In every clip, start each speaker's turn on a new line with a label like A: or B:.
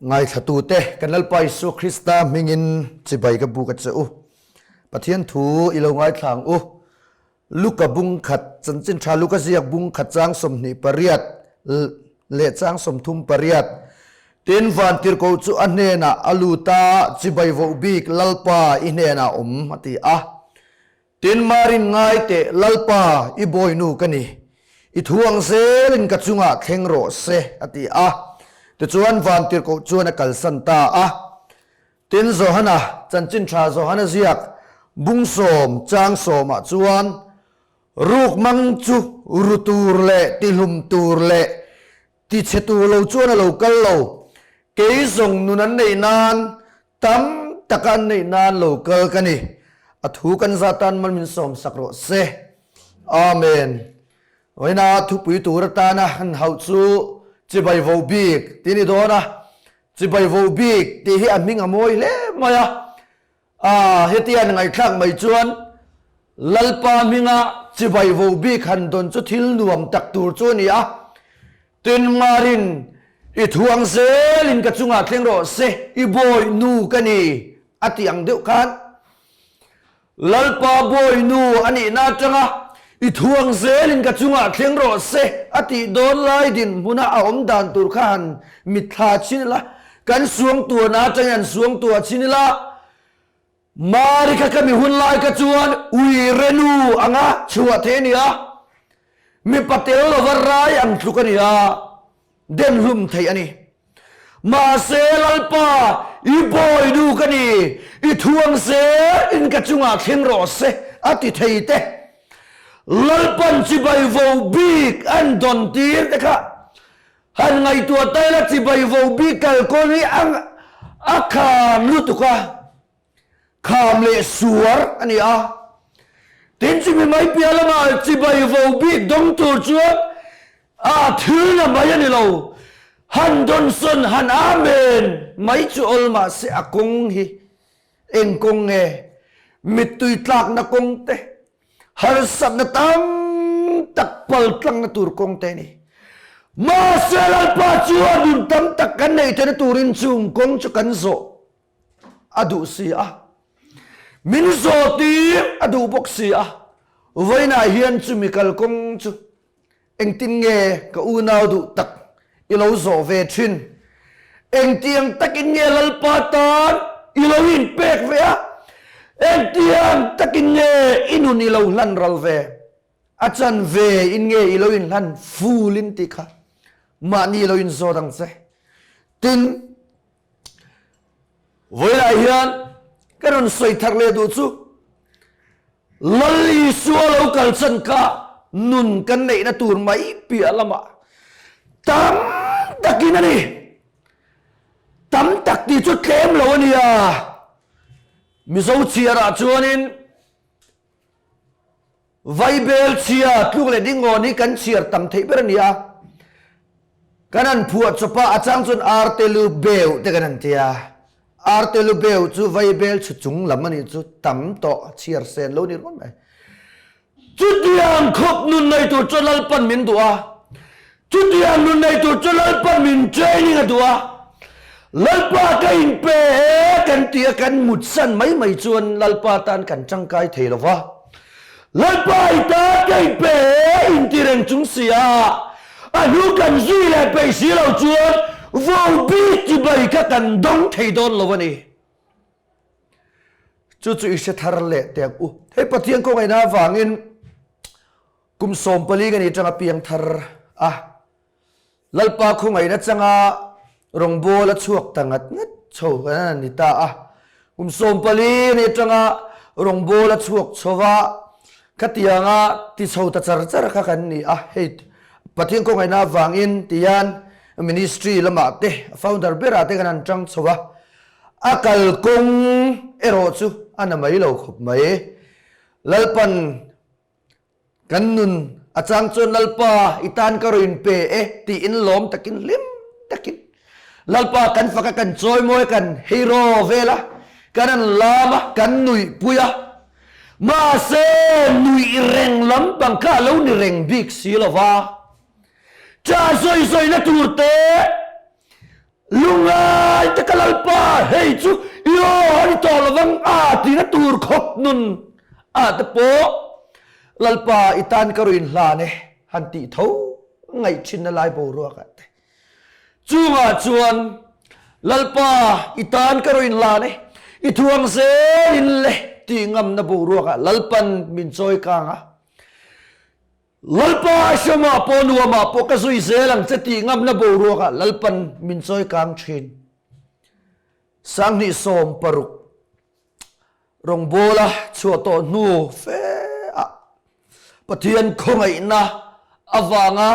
A: Ngaithlatute, kan Lalpa Isua Krista hmingin chibai ka buk a che u. Pathian thu i lo ngaithla ang u. Luka bung khat, chanchin tha Luka ziak bung khat chang 28 leh chang 38. Tin, vantirhkoh chu a hnenah a lut a, Chibai voh bik Lalpa i hnenah awm, a ti a. Tin, Marin ngai teh, Lalpa, i bawinu ka ni. I thu ang zelin ka chungah thleng rawh se, a ti a. Tichuan, vantirhkoh chuan a kalsan ta a. Tin, Johana, chanchin tha Johana ziak bung sawm chang sawmah chuan, Ruk mang chu ru tur leh tihlum tur leh tichhe tur lo chuan a lo kal lo. Kei zawng nun an neih nan Tam taka an neih nan lo kal ka ni. A thu kan za tan mal min sawm sak rawh se. Amen. Vawiina thupui tur atana han hauh chu chibai vo bik tih a ni dawn a. Chibai vo bik tih hi a hming a mawi hle mai a. Aa hetian ngaihthlak mai chuan Lalpa hminga chibai vo bik han dawn chu thil nuam tak tur chu a ni a. Tin Marin, I thuang zelin ka chungah thleng rawh se, i bawi nu ka ni, a ti ang deuh khan. Lalpa bawi nu a nihna atanga i thuang zelin ka chungah thleng rawh se, a tih dawn lai dinhmuna a awm dan tur kha han mitthla chin ila, kan suangtuahna atangin han suangtuah chin ila, Mari kha ka mi hun lai kha chuan uire nu anga chhuah thei a ni a, mipa tel lova rai ang tluk a ni a, den hlum theih a ni. Mahse Lalpa, i bawi nu ka ni, i thuang zel in ka chungah thleng rawh se, a ti thei te. Lalpan chibai vo bik an dawn tir te kha han ngaihtuah ta ila chibai vo bik kalkawn hi a kham lutuk a, kham leh suar a ni a. Tin chumi mai piah lamah chibai vo bik dawng tur chuan a thil na mai a ni lo, han dawnsawn han amen mai chu awl mahse a kawng hi eng kawng nge mittui tlakna kawng te, Harsatna tam tak pal tlangna tur kawng te a ni. Mahse Lalpa chuan nun tam tak kan neih theihna turin chung kawng chu kan zawh a duh si a. Min zawh tir a duh bawk si a. Vawiinah hian chumi kalkawng chu Engtin nge ka unau duh tak i lo zawh ve thin? Engtiang takin nge Lalpa tan i lo inpek ve a? Engtiang takin nge i nun i lo hlan ral ve? A chan ve in nge i lo inhlan ful in tih kha mahni i lo inzawt ang che. Tin, vawilah hian ka rawn sawi thar leh duh chu, Lal Isua lo kal chan kha nun kan neihna tur mai piah lamah tam takin a ni. Tam tak tih chu tlem lo a nia. Mizo chhiarah chuanin Vaibel chhia tluk leh dingawn hi kan chhiar tam theih ber a ni a. Kan han phuah chawp a, a chang chuan Artelu beu te kan han ti a. Artelu beu chu Vaibel chhu chung lam a nih chu tam tawh chhiar sen lo ni ringawt mai. Chutiang khawp nun nei tur chuan Lalpan min duh a. Chutiang nun nei tur chu Lalpa min training a duh a, Lalpa ka inpe e kan ti a kan mutsan mai mai chuan Lalpa tan kan tangkai thei lo va. Lalpa i tan ka inpe e inti reng chung si a, a hnu kan zui leh peih si lo chuan vo bik chibai kha kan dawng thei dawn lo a ni. Chu chu i hre thar leh teh ang u. Hei Pathian kawngaihnaa avangin Kum 14 ka nih atanga piang thar a, Lalpa khawngaihna changa rawngbâwl a chhuak ta ngat ngat chho a ni ta a. Kum 14 a nih atanga rawngbâwl a chhuak chho va, khatianga ti chho ta char char kha kan ni a. Hei Pathian khawngaihna avangin tihian ministry lamah te, a founder berah te kan han tang chho a, a kalkawng erawh chu a na mai lo khawp mai. Lalpan Kan nun a chang chuan Lalpa i tan ka rawn pe e tiin lawm takin hlim takin Lalpa kan fak a kan chawimawi a kan hero vel a kan an lam a kan nuihpui a mahse nuih reng lampang kha a lo ni reng bik si lova cha sawi sawina tur te. Lungngai te ka Lalpa, hei chu i aw a ni tawh lovang a tihna tur khawp nun ah te pawh Lalpa i tan ka ruin hlan e han tih tho ngaih thinna lai boruak ah te. Chungah chuan Lalpa i tan ka ruin hlan e, i thuang zelin le tih ngamna boruak ah Lalpan min chawi kang a. Lalpa hremah pawh nuamah pawh ka zui zel ang che tih ngamna boruakah Lalpan min chawi kang thin. 2016 rawngbawla chhuah tawh hnu fe ah Pathian khawngaihna avanga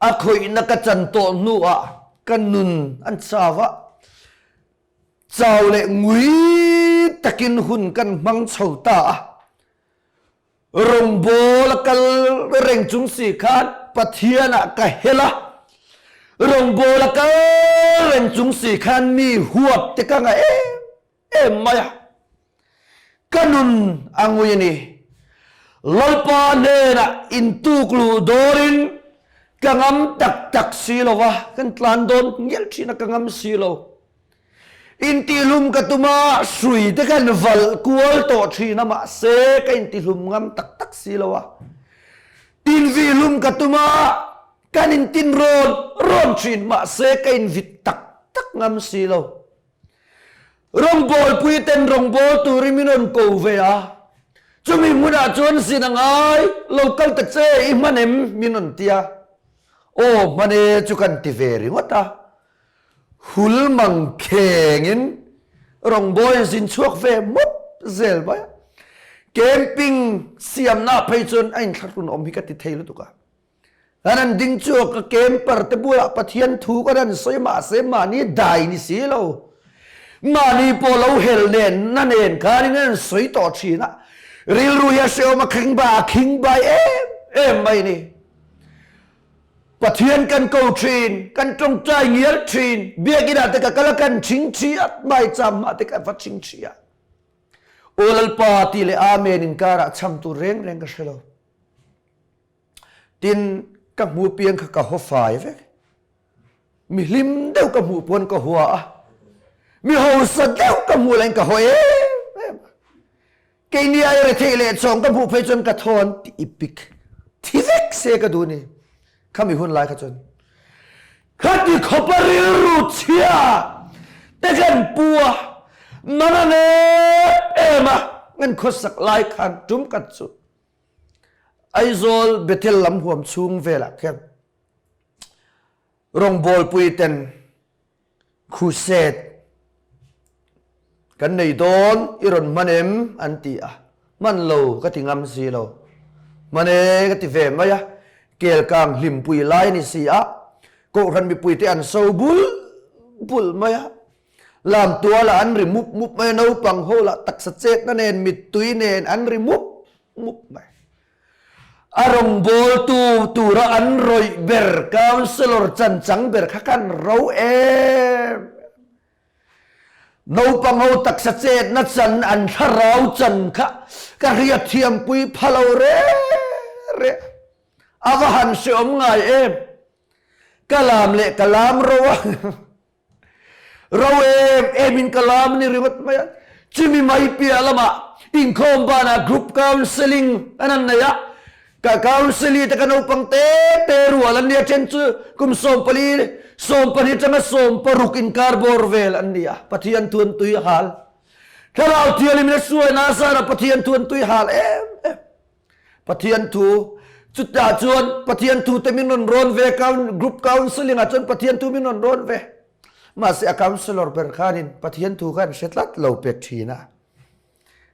A: a khawihna ka chan tawh hnuah ka nun an chau a, chau leh ngui takin hun kan hmang chho ta a. Rawngbâwl a kal reng chung si khan Pathianah ka hel a, rawngbâwl a kal reng chung si khan mi huat te ka ngah em em mai a, ka nun a ngui a ni. Lalpa hnenah intuk luh dawrin ka ngam tak tak si lo va, kan tlan dawn ngial thin a ka ngam si lo. Intihlum ka tum a, hrui te khan valh kual tawh thin a, mahse ka intihlum ngam tak tak si lo a. Tinvihlum ka tum a, kan intin rawn rawn thin, mahse ka invit tak tak ngam si lo. Rawngbawlpui ten rawngbâwl turin min rawn ko ve a, chumi hmunah chuan zin a ngai, lo kal ta che i hman em min rawn ti a. Aw hman e chu kan ti ve ringawt a. Hul mang khengin rawngbâwl zin chhuak ve mup zel mai a. Camping siamna phei chuan a inthlahrun awm hi ka ti thei lutuk a. Kan han ding chhuak a, camper te bulah Pathian thu kan han sawi mahse mahni dai ni si lo. Mahni pawh lo hel nen na nen khanin an han sawi tawh thin a. Rilru hi a hrehawm a khingbai a khingbai em em mai a ni. Pathian kan ko thin, kan tawngtai ngial thin, biakinn ah te ka kal a kan ching thi a, maicham ah te ka va ching thi a. Aw Lalpa ti leh Amen inkarah cham tur reng reng ka hre lo. Tin, ka hmu piang kha ka haw fai vek. Mi hlim deuh ka hmuh pawn ka hua a, mi hausa deuh ka hmuh lahin ka haw em em a. Keini ai retheih leh chawng ka hmuh phei chuan ka thawn ti ipik thi vek se ka duh ni. Khami hun lai kha chuan khati khawpa rilru chhia te kan pu a, man a nep em a, kan khawsak lai khan tum khat chu Aizawl Bethel lam huam chhung velah khian rawngbawlpui ten Crusade kan nei dawn i rawn hman em an ti a, hman lo ka ti ngam si lo, hman e ka ti ve mai a, kelkang hlimpui lai a ni si a, kohhran mipuite an so bul bul mai a, lamtualah an ri mup mup mai a, naupang ho lah taksa chetna nen mittui nen an ri mup mup mai. A rawngbawltu tura an rawih ber Councillor chanchang ber kha kan ro em. Naupang ho taksa chetna chan an thlarau chan kha ka hriatthiampui pha lo reng reng. A va han hreawm ngai em. Ka lam leh ka lam ro a. Ro em em in ka lam a ni ringawt mai a. Chumi mai piah lamah inkhawm banah group counselling an han nei a. Ka counsellee te ka naupang te te rual an nia, then chu kum 14, 12 atanga 16 inkar bawr vel an ni a. Pathian thu an tui hal. Thlarau Thianghlim in a suaina azarah Pathian thu an tui hal em em. Pathian thu chutah chuan Pathian thu te min rawn rawn ve group counselling ah chuan Pathian thu min rawn rawn ve mahse a counselor ber khanin Pathian thu khan hre tlat lo pek thin a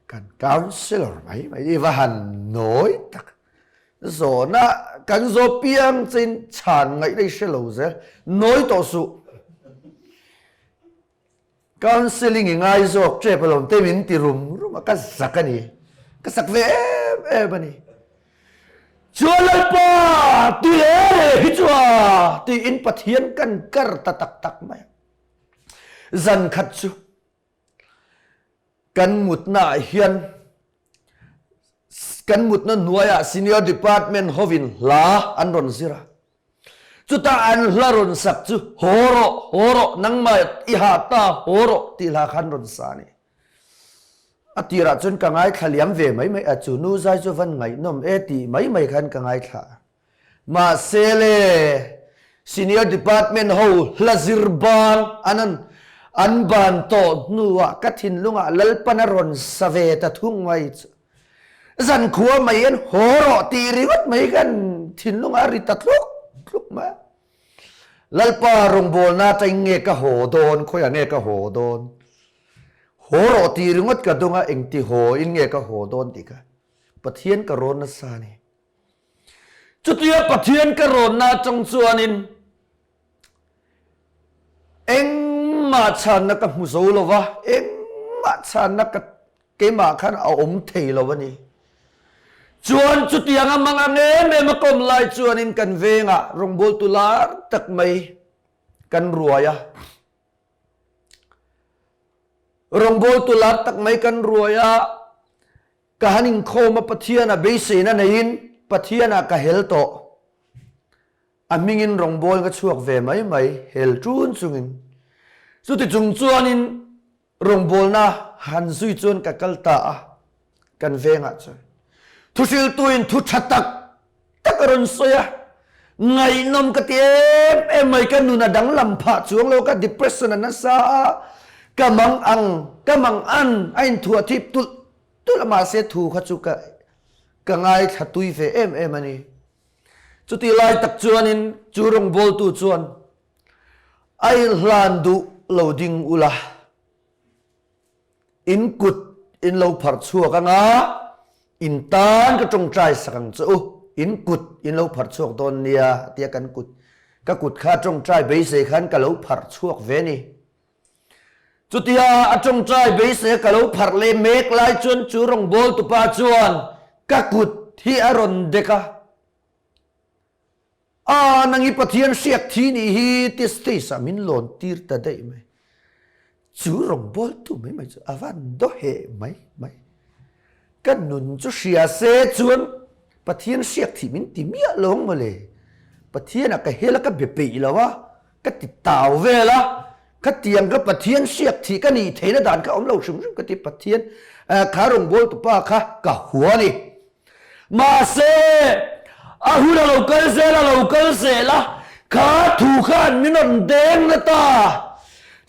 A: kan counselor mai mai i va han nawi tak zawhna kan zawh piang chin chhan ngaihna i hre lo zel nawi tawh suh Counselling i ngai zawk tep alawm te min ti rum rum a, ka zak a ni, ka sak ve em em a ni. Chuan Lalpa ti le le hi chu a tiin Pathian kan kar ta tak tak mai a. Zan khat chu kan mutna ah hian kan mutna hnuaiah senior department hovin hla an rawn zir a. Chutah an hla rawn sak chu, Haw rawh, haw rawh, nangmah i hah ta, haw rawh tih hla khan rawn sa a ni. A tirah chuan ka ngaithla liam ve mai mai a, chu nu zai chu van ngaihnawm e tih mai mai khan ka ngaithla a. Mahse le, Senior Department ho hla zir bang an an an ban tawh hnuah ka thinlungah Lalpan a rawn sa ve ta thung mai chu. Zankhua mai hian haw rawh tih ringawt mai khan thinlungah a ri ta tluk tluk mai a. Lalpa rawngbawlna atangin nge ka haw dawn, khawiah nge ka haw dawn? Haw rawh tih ringawt ka dawng a, engti haw in nge ka haw dawn tih kha Pathian ka rawn nasa a ni. Chutia Pathian ka rawnna atang chuanin engmah chhanna ka hmu zo lo va, engmah chhanna ka keimah khan a awm thei lo a ni. Chuan chutianga mang ang em em a kawm lai chuanin kan vengah rawngbawltu lar tak mai kan ruai a. Rawngbawltu lar tak mai kan ruai a. Ka han inkhawm a Pathian a beiseina neiin Pathian ah ka hel tawh. A hmingin rawngbâwl ka chhuak ve mai mai hel ṭun chungin. Chuti chung chuanin rawngbâwlna han zui chuan ka kal ta a, kan vengah chuan thuhriltuin thu ṭha tak tak a rawn sawi a, ngaihnawm ka ti em em mai, ka nun a danglam phah chuang lo, ka depression a nasa a, ka mang ang, ka mang an a inthuah thip tulh tulh a, mahse thu kha chu ka ka ngaithla tui ve em em a ni. Chutih lai tak chuanin chu rawngbawltu chuan a inhlan duh lo ding ula, In kut in lo pharh chhuak anga in tan ka tawngtai sak ang che u, in kut in lo pharh chhuak dawn nia tia kan kut ka kut kha tawngtai beisei khan ka lo pharh chhuak ve ni. Chutia a tawngtai beisei a ka lo pharh leh mek lai chuan chu rawngbâwl tupa chuan ka kut hi a rawn dek a, A, nang i Pathian hriak thi nih hi tia stage ah min lawn tir ta daih mai. Chu rawngbawltu mai mai chu a van daw heh mai mai. Ka nun chu hria se chuan Pathian hriak thih min ti miah lo ang mawle. Pathian ah ka hel a ka be peih lo a, ka ti tau vel a, khatiang ka Pathian hriak thih ka nih theihna dan kha awm lo hrim hrim ka ti Pathian kha rawngbawltu pa kha ka hua a ni. Mahse, a hun a lo kal zel a lo kal zel a, kha thu khan min rawn deng na ta.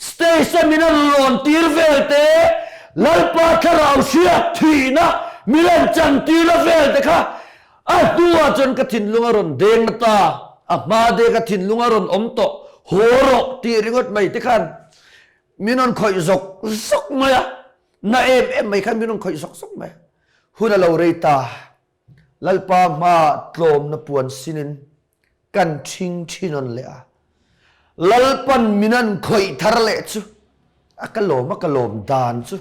A: Stage a min rawn lawn tir vel te, Lalpa thlarau hriat thihna min rawn chan tirna vel te kha a hnuah chuan ka thinlung a rawn deng na ta. A hma de ka thinlung a rawn awm tawh, haw rawh tih ringawt mai te khan min rawn khawih zawk zawk mai a. Na em em mai khan min rawn khawih zawk zawk mai. Hun a lo rei ta. Lalpa hmaah tlawmna puan sinin kan ṭhing ṭhinawn leh a. Lalpan min an khawih thar leh chu a ka lawm a ka lawm dan chu.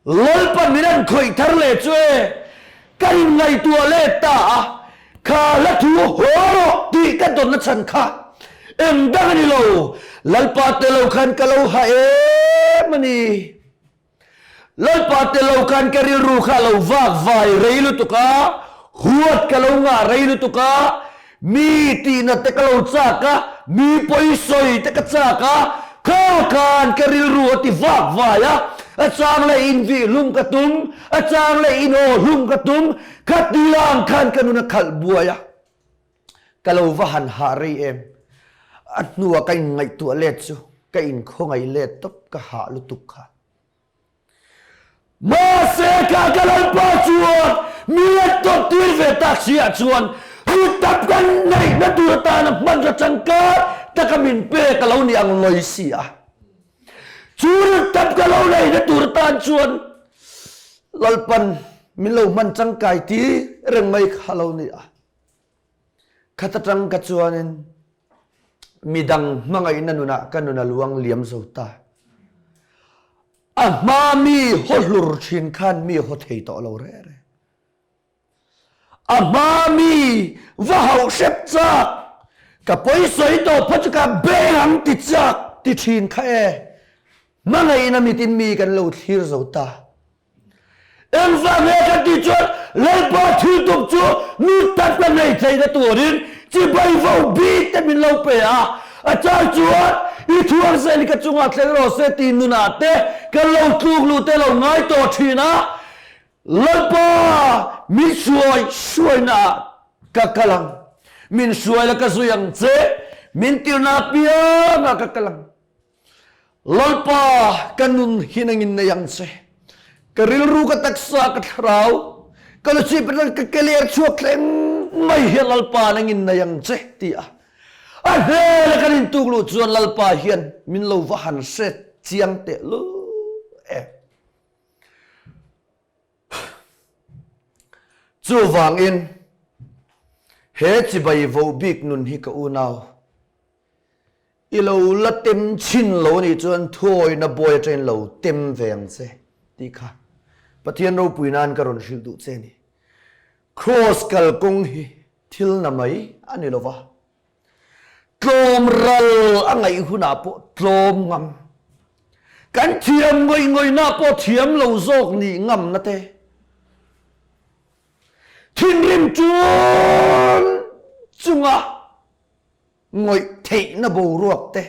A: Lalpan min an khawih thar leh chu e ka inngaihtuah let ta a, kha hla thu haw rawh tih ka dawnna chhan kha eng dang a ni lo, Lalpa te lo khan ka lo ha em a ni. Lalpa te lo khan ka rilru kha a lo vak vai rei lutuk a, huat ka lo ngah rei lutuk a, mi tihna te ka lo chak a, mi pawisawi te ka chak a, kha khan ka rilru a ti vak vai a, a chang leh invih hlum ka tum, a chang leh inaw hlum ka tum, khatiang khan ka nun a khalh buai a, ka lo va han hah rei em. A hnuah ka inngaihtuah let chu ka inkhawngaih let tawp ka hah lutuk kha. Mahse kha ka Lalpa chuan mi a tawp tir ve tak si ah chuan ritap kan neihna tur atana hmanraw tangkai taka min pek a lo ni ang lawi si a. Chu ritap ka lo neihna tur atan chuan Lalpan min lo hman tangkai tir reng mai kha lo ni a. Khat atang ka chuanin midang hmangaihna nunah ka nun a luang liam zo ta. A hma mi haw hlur thin khan mi haw thei tawh lo reh reh. A hma mi va hauh hrep chak, ka pawisawi tawh phaw chu ka beng ang ti chak ti thin kha e. Hmangaihna mitin mi kan lo thlir zo ta. Engvang nge kan tih chuan Lalpa thil tum chu mi tak ka nei theihna turin Chibai vo bik te min lo pe a, a chang chuan i thuang zel hi ka chungah thleng rawh se tih nunah te kan lo tluk luh te lo ngai tawh thin a, Lalpa min hruai hruaina ah ka kal ang, min hruai la ka zui ang che, min tirna apiang ah ka kal ang. Lalpa ka nun hi nangin nei ang che, ka rilru ka taksa ka thlarau ka luchip atang ka ke ler chhuak thleng mai hian Lalpa nangin nei ang che ti a a hnena kan intuk luh chuan Lalpa hian min lo va han hre chiang teh lu em. Chuvangin he chibai vohbik nun hi ka unau I lo la tem chin lo anih chuan thuawina buai atangin lo tem ve ang che tih kha Pathian ropui nan ka rawn hrilh duh che a ni. Kraws kalkawng hi thil na mai a ni lova, tlawm ral a ngaih hunah pawh tlawm ngam, kan thiam ngawih ngawihna pawh thiam lo zawk nih ngamna te, thinrim ṭun chunga Ngawih theihna boruak te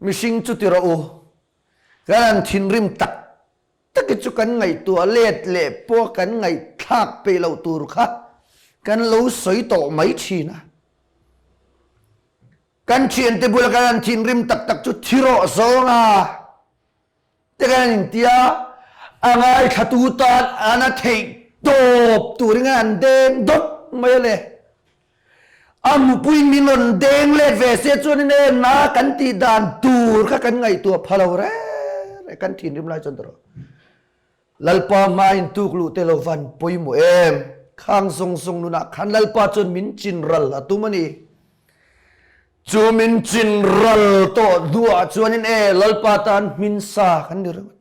A: mihring chu ti rawh u, kan han thinrim tak tak hi chu kan ngaihtuah let leh pawh kan ngaihthlak peih loh tur kha kan lo sawi tawh mai thin a. Kan thiante bula kan han thinrim tak tak chu thi rawh zawng a. Te kan inti a, a ngaithlatu tan an a theih tawp turin an deng dawp mai a le. A mupui min rawn deng let ve se chuanin e na kan tih dan tur kha kan ngaihtuah pha lo reng reng kan thinrim lai chuan tawh. Lalpa hma in tuk luh te lo van pawimawh em? Khang zawng zawng nunah khan Lalpa chuan min chin ral a tum a ni. Chu min chin ral tawh hnuah chuanin e Lalpa tan hmin sa kan ni ringawt.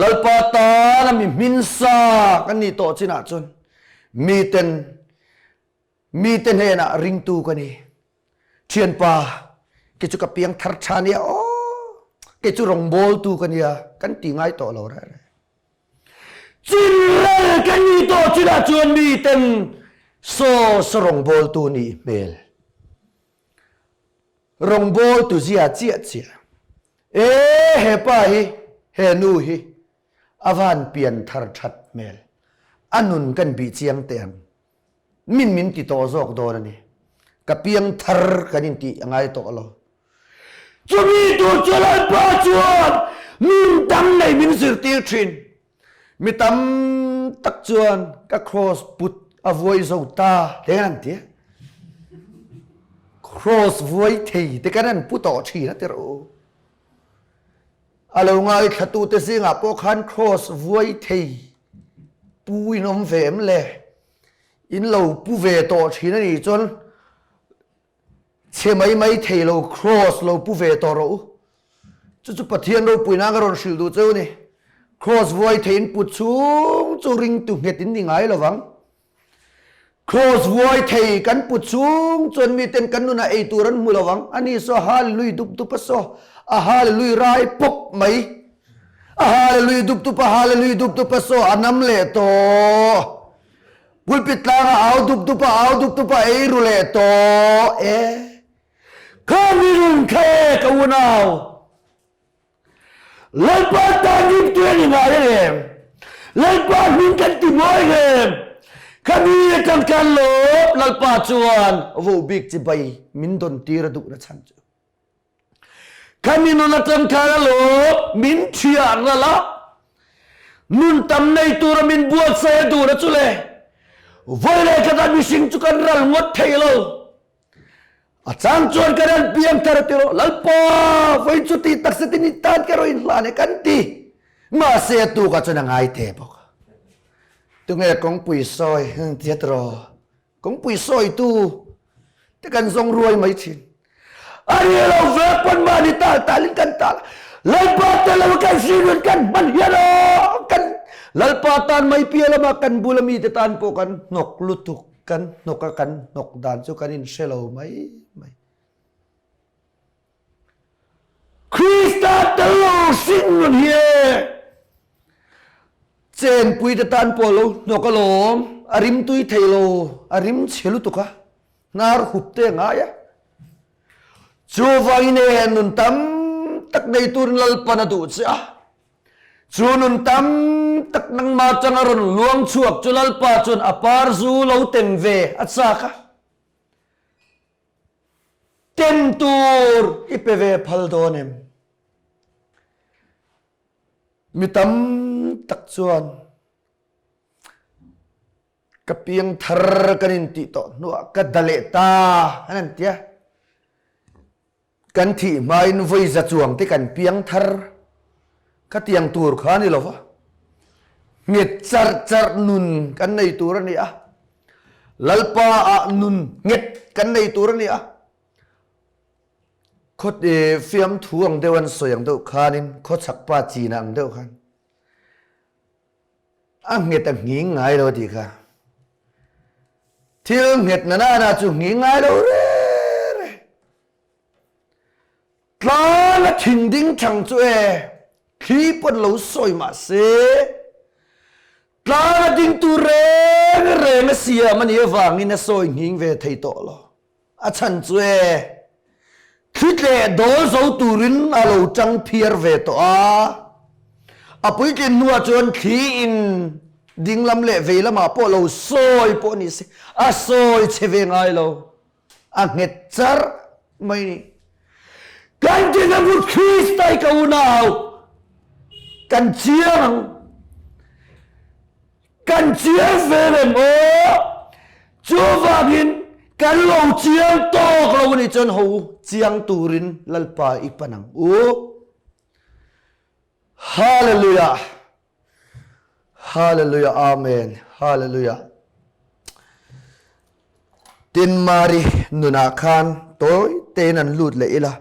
A: Lalpa tana mi hmin sa kan nih tawh chinah chuan miten Mite hnenah ringtu ka ni. Thianpa, kei chu ka piang thar tha nia aw. Kei chu rawngbawltu ka nia kan ti ngai tawh lo reh reh. Chinrel ka ni tawh chinah chuan miten saw saw rawngbawltu nih hmel. Rawngbawltu zia chiah chiah. E he pa hi, he nu hi a van pian thar that hmel. A nun kan bih chiang teh ang. Min min ti tawh zawk dawn a ni. Ka piang thar kan intih a ngai tawh lo. Chumi tur chu Lalpa chuan nun dang nei min zirtir thin. Mi tam tak chuan ka kraws put a vuai zo ta te kan han ti a. Kraws vuai thei te kan han pu tawh thin a ti rawh u. A lo ngaithlatute zingah pawh khan kraws vuai thei pu in awm ve em le? In lo pu ve tawh thin a nih chuan chhe mai mai thei lo kraws lo pu ve tawh rawh u. Chu chu Pathian ropui nan ka rawn hrilh duh cheu a ni. Kraws vuai thei in put chhung chu ringtu nghet in ni ngai lo vang. Kraws vuai thei kan put chhung chuan miten kan nunah ei tur an hmu lo vang. Ani saw Hallelui dup dup a saw, a Hallelui rai pawp mai. A Hallelui dup dup a Hallelui dup dup a saw a nam leh tawh. Pulpit tlanga au dup dup a au dup dup a ei ru leh tawh e. Kha mi run kha e ka unau. Lalpa tan rim tui a ni ngai ang em? Lalpa hming kan ti mawi ang em? Kha mi atang khan lawp Lalpa chuan vohbik chibai min dawn tir a duhna chhan chu. Kha mi nun atang khan a lawp min thiah ral a, nun tam nei tura min buatsaih a duhna chu le vawi leh khatah mihring chu kan ral ngawt thei lo. A chang chuan kan han piang thar a ti rawh, Lalpa vawi chu tih taksa tin i tan ka rawh inhlan e kan ti. Mahse a tukah chuan a ngai te bawk. Tunge kawngpui sawi tia tiraw? Kawngpui sawitu te kan zawng ruai mai thin. A ri lo ve pawn mahni tal talin kan tal. Lalpa tel lo kan hrinun kan hman hian aw kan Lalpa tan mai piah lama kan bula mite tan pawh kan hnawk lutuk kan hnawk a kan hnawk dan chu kan inhre lo mai mai. Krista tel lo hringnun hi e. Chenpui te tan pawh lo hnawk alawm, a rim tui thei lo, a rim chhe lutuk a, hnar hup te a ngai a. Chuvangin e nun tam tak nei turin Lalpan a duh che a, chu nun tam tak nangmah atanga rawn luang chhuak chu Lalpa chuan a par zu lo tem ve a chak a, tem tur i pe ve phal dawn em? Mi tam tak chuan ka piang thar kan intih tawh hnuah ka da leh ta an an tia. Kan thih hmain vawi za chuang te kan piang thar khatiang tur kha a ni lo va. Nghet charh charh nun kan nei tur a ni a. Lalpa ah nun nghet kan nei tur a ni a. Khaw fiamthu ang deuh an sawi ang deuh khanin khawchhak pa china ang deuh khan a nghet a nghing ngai lo a tih kha. Thil nghet na nana chu nghing ngai lo re re. Tlang a thing ding thang chu e thli pawn lo sawi mah se tlang a ding tur reng reng a siam a nih avangin a sawi nghing ve thei tawh lo. A chhan chu e, thli tleh dawl zo turin a lo tang phiar ve tawh a. A puitlin hnuah chuan thli in dinglam leh vei lamah pawh lo sawi pawh ni se, a sawi chhe ve ngai lo. A nghet charh mai ni. Kan tin a ngut Krista i ka unau, kan chiang ang. Kan chiang vel em aw? Chuvangin kan lo chiang tawk lo a nih chuan ho chiang turin Lalpa i pan ang u. Hallelujah! Hallelujah! Amen! Hallelujah! Tin Mari nunah khan tawi tein an lut leh ila,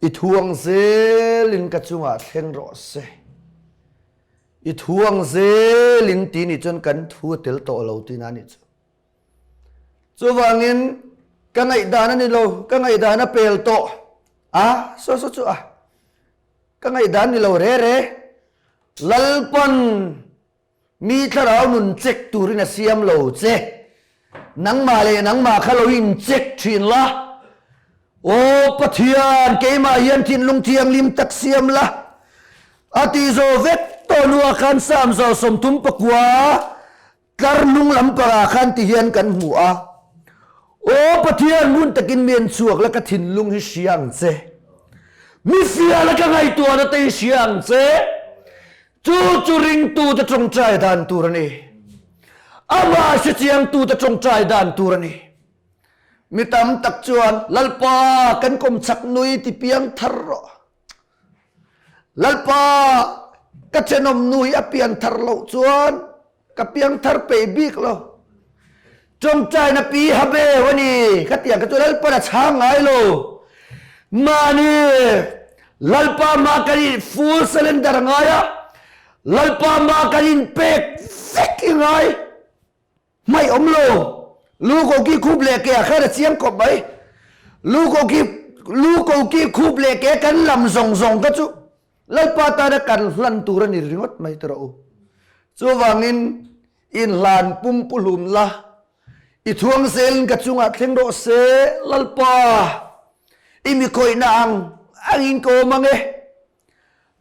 A: i thuang zelin ka chungah thleng rawh se. I thu ang zelin ti nih chuan kan thu a tel tawh lo tihna a nih chu. Chuvangin ka ngaihdan a ni lo, ka ngaihdan a pel tawh a, saw saw chu a, ka ngaihdan ni lo re re. Lalpan mi thlarau nun check turin a siam lo che. Nangmah leh nangmah kha lo in check thin la. Aw Pathian, keimah hian thinlung thianghlim tak siam la. A tih zawh vek tawh hnuah khan Psalm 39 tlar hnung lampangah khan ti hian kan hmu a, Aw Pathian, hmun takin mi en chhuak la, ka thinlung hi hria ang che. Mi fia la ka ngaihtuahna te hi hria ang che. Chu chu ringtute tawngtai dan tur a ni. Amah hrechiangtute tawngtai dan tur a ni. Mi tam tak chuan, Lalpa, kan kawmchak nui ti piang thar rawh. Lalpa, ka thenawm nu hi a pian thar loh chuan ka piang thar peih bik lo. Tawngtaina pi ha beu a ni. Ka tiang kha chu Lalpan a chhang ngai lo. Mahni Lalpa mah kan in full surrender ngai a, Lalpa mah kan inpek vek i ngai. Hmaih awm lo. Lu koki khup leh ke ah khan a chiang kawp mai. Lu koki lu koki khup leh ke kan lam zawng zawng kha chu Lalpa tana kan hlan tur a ni ringawt mai tawh rawh u. Chuvangin inhlan pum pu hlum la, i thuang zelin ka chungah thleng rawh se, Lalpa, i mi khawihna ang angin ka awm ang e.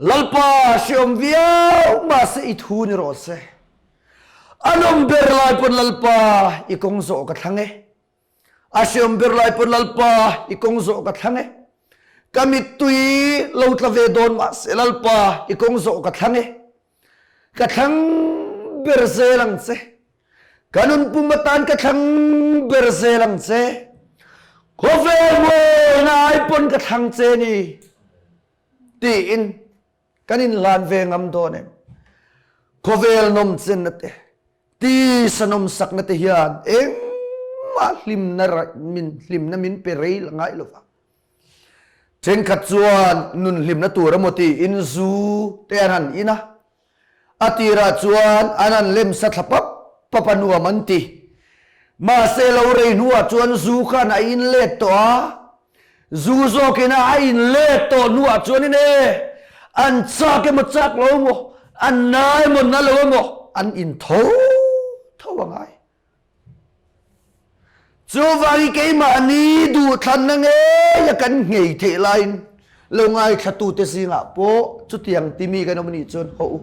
A: Lalpa hreawm viau mahse i thu ni rawh se. A nawm ber lai pawn Lalpa i kawng zawh ka thlang e. A hreawm ber lai pawn Lalpa i kawng zawh ka thlang e. Ka mittui lo tla ve dawn mahse Lalpa i kawng zawh ka thlang e. Ka thlang ber zel ang che. Ka nun pum atan ka thlang ber zel ang che. Khawvel mawina ai pawn ka thlang che ni. Tiin kan inhlan ve ngam dawn em? Khawvel nawmchenna te, tisa nawmsakna te hian engmah hlimna min hlimna min pe rei la ngai lo va. Thenkhat chuan nun hlimna tur emaw tiin zu te an han in a, a tirah chuan an han lem sa thla pap pap a nuam an ti. Mahse lo rei hnuah chuan zu khan a in let tawh a, zu zawkin a in let tawh hnuah chuanin e, an chak emaw chak lo maw? A na emaw na lo emaw an in tho tho a ngai. Chuvangin keimahni duhthlanna ngeia kan nghei theih laiin lo ngaithlatute zingah pawh chutiang timi kan awm anih chuan haw u.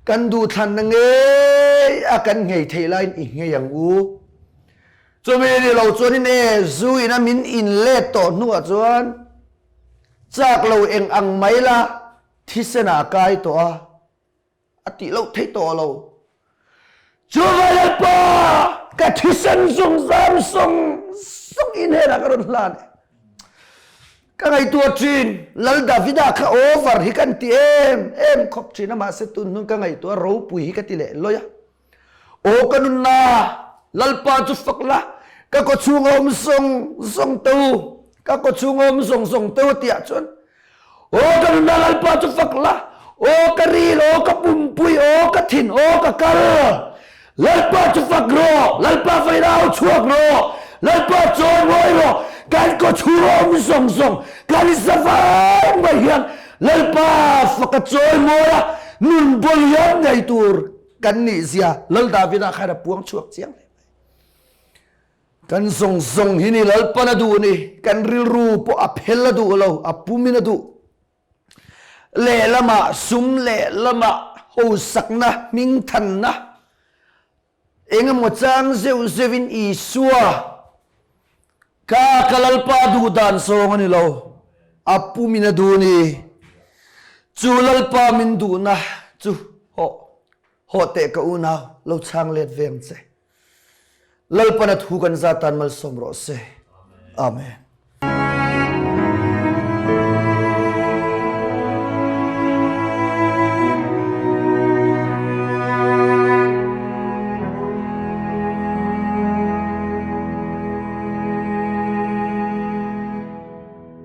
A: Kan duhthlanna ngeia kan nghei theih laiin i nghei ang u. Chumi ni lo chuanin e zu ina min inlet tawh hnuah chuan chak lo eng ang mai la thisen ah a kai tawh a. A tih loh theih tawh lo. Chu Lalpa, ka thisen zungzam sawng sawng in henah ka rawn hlan e. Ka ngaihtuah thin, Lal Davida kha over hi kan ti em em khawp thin a, mahse tun hnung ka ngaihtuah ropui hi ka ti leh lawi a. Aw ka nunna, Lalpa chu fak la, ka kawchhung a awm zawng zawng te u, ka kawchhung a awm zawng zawng te u tiah chuan Aw ka nunna Lalpa chu fak la, aw ka ril, aw ka pumpui, aw ka thin, aw ka kal. Lalpa chu fak rawh, Lalpa faina au chhuak rawh, Lalpa chawi mawi rawh, kan kawchhung a awm zawng zawng, kan zavai mai hian Lalpa fak a chawi mawi a, nun bawlhiam nei tur kan nih zia Lal Davida khan a puang chhuak chiang hle mai. Kan zawng zawng hi ni Lalpan a duh ni, kan rilru pawh a phel a duh lo, a pumin a duh. Lehlamah sum lehlamah hosakna, hmingthanna, engemaw chang zeuh zeuhin Isua ka ka Lalpa duh dan zawng a ni lo, a pumin a duh ni. Chu Lalpa min duhna chu hawh hawh teh ka unau lo chhang let ve ang che. Lalpan a thu kan za tan malsawm rawh se. Amen.